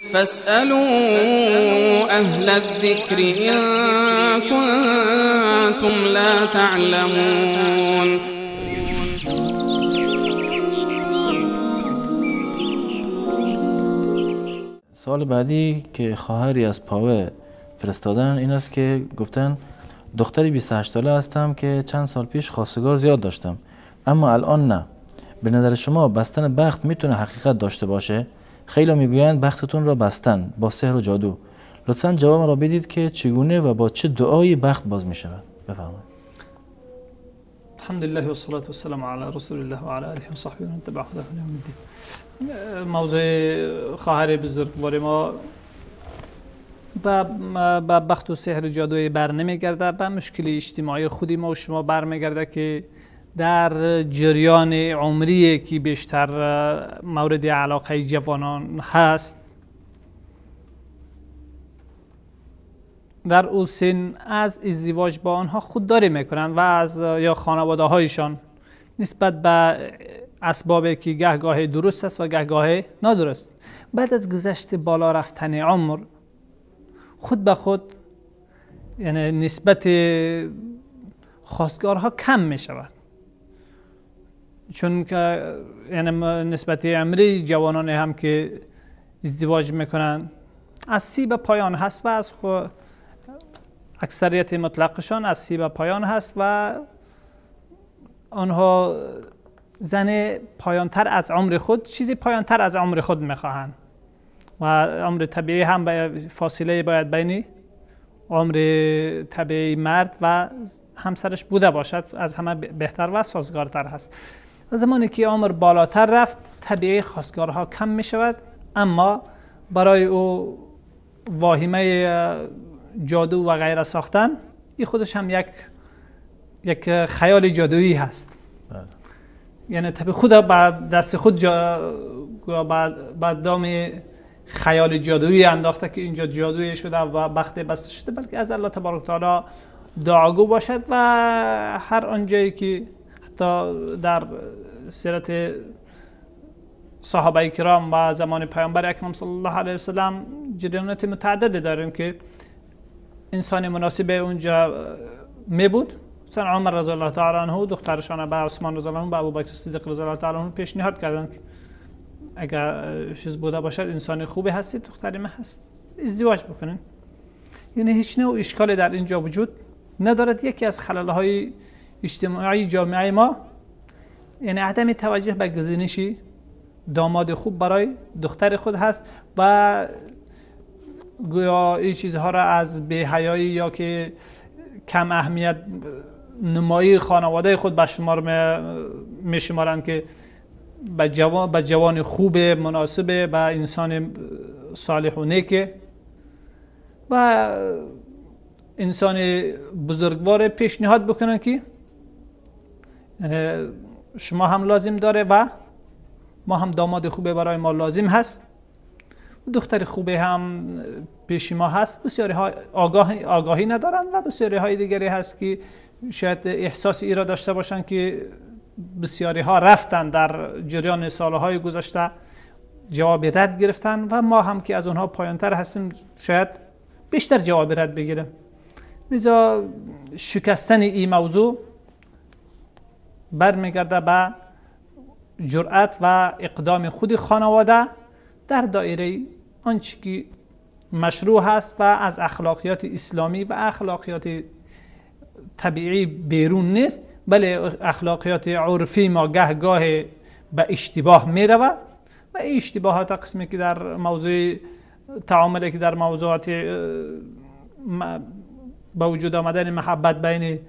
فاسألوا أهل الذكر إن كنتم لا تعلمون. سوال بعدی که خواهری از پاوه فرستادن این است که گفتن دختری 28 ساله هستم که چند سال پیش خواستگار زیاد داشتم، اما الان نه. به نظر شما بستن بخت میتونه حقیقت داشته باشه؟ خیلی میگویند بختتون را بستن با سحر و جادو. لطفاً جواب را بدید که چگونه و با چه دعایی بخت باز میشود. بفرمایید. الحمد لله والصلاة والسلام علی رسول الله و علی آله و صحبه و من تبع هداه الی یوم الدین. موضوع خواهر بزرگوار ما به بخت و سحر و جادوی بر نمیگرده، به مشکل اجتماعی خودی ما و شما برمیگرده که در جریان عمری که بیشتر مورد علاقه جوانان هست، در او سن از ازدواج با آنها خودداری میکنند و از یا خانواده هایشان نسبت به اسبابی که گهگاه درست است و گهگاه نادرست. بعد از گذشت بالا رفتن عمر خود به خود یعنی نسبت خواستگارها کم می شود، چون که یعنی نسبت عمری جوانان هم که ازدواج میکنن از 30 به پایان هست و از اکثریت مطلقشان از 30 به پایان هست و آنها زن پایانتر از عمر خود، چیزی پایانتر از عمر خود میخواهند و عمر طبیعی هم به فاصله باید بین عمر طبیعی مرد و همسرش بوده باشد، از همه بهتر و سازگارتر هست. زمانی که عمر بالاتر رفت طبیعی خواستگارها کم می شود، اما برای او واهمه جادو و غیره ساختن این خودش هم یک خیال جادویی هست. بله. یعنی طبیعی خود با دست خود با دام خیال جادویی انداخته که اینجا جادویی شده و بخت بسته شده، بلکه از الله تبارک تعالی دعاگو باشد و هر آنجایی که حتی در سیرت صحابه کرام و زمان پیامبر اکرم صلی الله علیه و سلم جریانات متعدد داریم که انسان مناسب اونجا می بود. مثلا عمر رضی الله تعالی عنه دخترشان به عثمان رضی الله عنه و ابوبکر صدیق رضی الله تعالی عنه پیشنهاد کردند که اگر چیز بوده باشد انسان خوبی هستید، دختری من هست، ازدواج بکنین. یعنی هیچ نوع اشکالی در اینجا وجود ندارد. یکی از خلل‌های اجتماعی جامعه ما یعنی عدم توجه به گزینش داماد خوب برای دختر خود هست و گویا این چیزها را از بی‌حیایی یا که کم اهمیت نمایی خانواده خود به شمار می شمارند که به جوان خوب مناسب، به انسان صالح و نیک و انسان بزرگوار پیشنهاد بکنن که شما هم لازم داره و ما هم داماد خوبه برای ما لازم هست، دختر خوبه هم پیش ما هست. بسیاری ها آگاهی ندارن و بسیاری های دیگری هست که شاید احساس ای را داشته باشن که بسیاری ها رفتن در جریان سالهای گذشته جواب رد گرفتن و ما هم که از اونها پایانتر هستیم شاید بیشتر جواب رد بگیریم. لذا شکستن این موضوع برمیگرده به جرأت و اقدام خود خانواده در دایره آنچه که مشروع هست و از اخلاقیات اسلامی و اخلاقیات طبیعی بیرون نیست، بله اخلاقیات عرفی ما گهگاه به اشتباه می رود و این اشتباهات قسمی که در موضوع تعاملی که در موضوعات به وجود آمدن محبت بین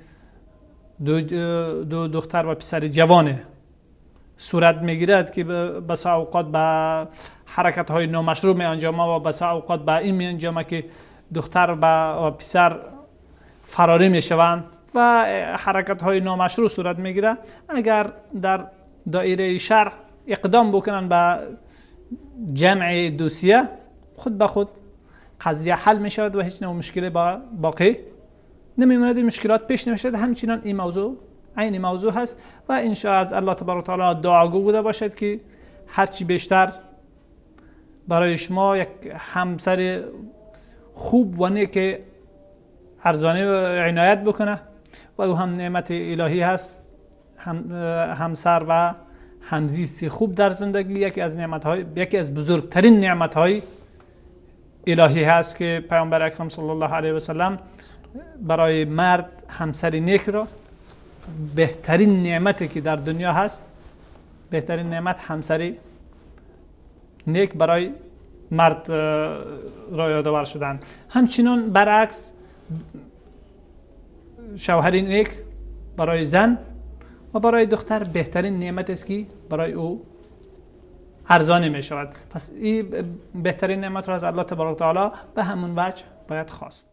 دو دختر و پسر جوان صورت میگیرد که بسا اوقات به حرکت های نامشروع می انجامه و بسا اوقات به این می انجامه که دختر و پسر فراری می شوند و حرکت های نامشروع صورت میگیره. اگر در دایره شرع اقدام بکنن به جمع دوسیه خود به خود قضیه حل می شود و هیچ نوع مشکلی باقی نمیماند، مشکلات پیش نمیشد. همچنان این موضوع عین موضوع هست و ان شاء از الله تبارک و تعالی دعاگو بوده باشد که هرچی بیشتر برای شما یک همسر خوب و نیک ارزانی عنایت بکنه و او هم نعمت الهی هست. همسر و همزیستی خوب در زندگی یکی از نعمت‌های، یکی از بزرگترین نعمت‌های الهی هست که پیامبر اکرم صلی الله علیه و سلم برای مرد همسر نیک را بهترین نعمتی که در دنیا هست، بهترین نعمت همسر نیک برای مرد را یادآور شدن. همچنان برعکس شوهر نیک برای زن و برای دختر بهترین نعمت است که برای او ارزانی می شود. پس این بهترین نعمت را از الله تبارک تعالی به همون وجه باید خواست.